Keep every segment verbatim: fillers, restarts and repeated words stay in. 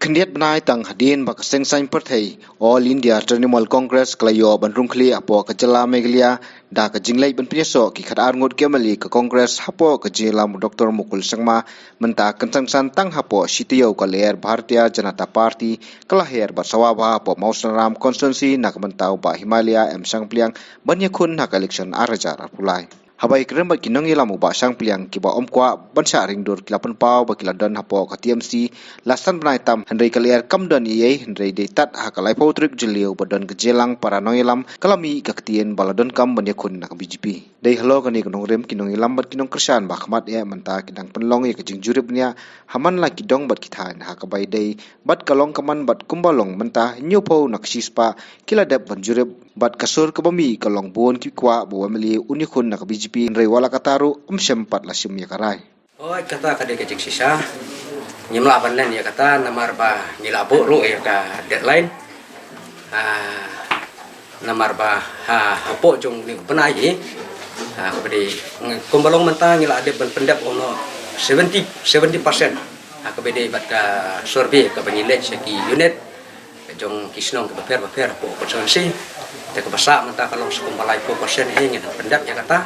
Khyndiat bnai tang hadien ba ka Seng Saiñ Pyrthei All India Trinamool Congress ka la ïoh ban rung khlieh hapoh ka jylla Meghalaya da ka jingleit ban pynïasoh ki khatar ngut ki MLA ka Congress hapoh ka jingïalam u Doctor Mukul Sangma, mynta ka Seng Saiñ tang hapoh shi taïew ka lyer Bharatiya Janata Party ka la her bad sawa bha hapoh Mawsynram constituency na ka bynta u Bah Himalaya M Shangpliang ban ïakhun ha ka election ar hajar arphew lai. Haba ïakren bad ki nongïalam u Bah Shangpliang, kiba ym kwah ban shah ring dur ki la pynpaw ba ki la don hapoh ka TMC la san bnai tam, hynrei ka lyer kam don ei ei, hynrei dei tad ha ka laiphew tarik Jylliew ba don ka jingïalang para nongïalam ka la mih ka ktien ba la donkam ban ïakhun na ka BJP. Dei halor kane ka nongrim ki nongïalam bad ki nongkyrshan ba ha khmat eh mynta ki dang pynlong ïa ka jingjurip bniah ha man la ki dong bad ki thaiñ, ha kaba ïadei bad ka long ka man bad kumba long mynta, hynñiewphew na ka shispah ki la dep ban jurip bad ka sur kaba mih ka long bun ki kwah ba u MLA un ïakhun na ka BJP, hynrei wat la katta ruh ym shym pat la shim ïa ka rai. Oi, kata ka dei ka jingshisha. Ngim lah ban len ïa kata namar ba ngi la buh ruh ïa ka deadline. Ah, namar ba ha, hapoh jong une u bnai hi, ah, kaba dei, kumba long mynta ngi la dep ban pyndep ono seventy, seventy percent. Ah, kaba dei bad ka survey kaba ngi leit sha ki unit jong ki shnong kiba pher bapher hapoh constituency. Te kaba sah mynta ka long sa kumba laiphew percent hi, ngin pyndep ïa kata.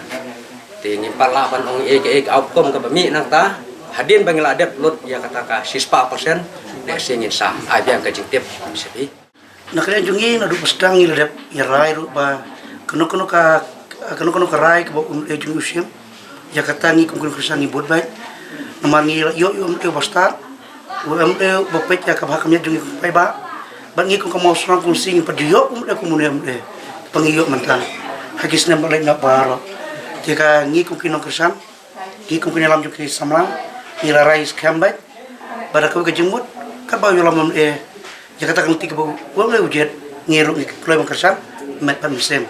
Te ngim pat lah ban ong ei ka ei ka outcome kaba mih nangta hadien ba ngi la dep lut ïa kata ka shispah percent. Lehse ngin sa ai biang ka jingtip sha phi. Na ka liang jong ngi naduh ba sdang ngi la dep ïa rai ruh ba kano kano ka, kano kano ka rai kaba u MLA jong ngi u shim, ïa kata ngi kum ki nongkyrshan ngi bud beit. Namar ngi la ïoh ïa u MLA uba stad, u MLA uba peit ïa ka bha ka miat jong ngi kum paidbah. Bad ngi kum ka Mawsynram constituency ngim pat ju ïoh u MLA kum une u MLA ba ngi ïoh mynta ha ki snem ba la leit noh baroh. Te ka ngi kum ki nongkyrshan, ngi kum ki nongïalam jong ki samla, ngi la rai skhem beit. Bad da kawei ka jingmut, katba u ïalam u MLA, ïa kata ka lynti kaba u MLA u jied, ngi ruh ngi kloi ban kyrshan met bad mynsiem.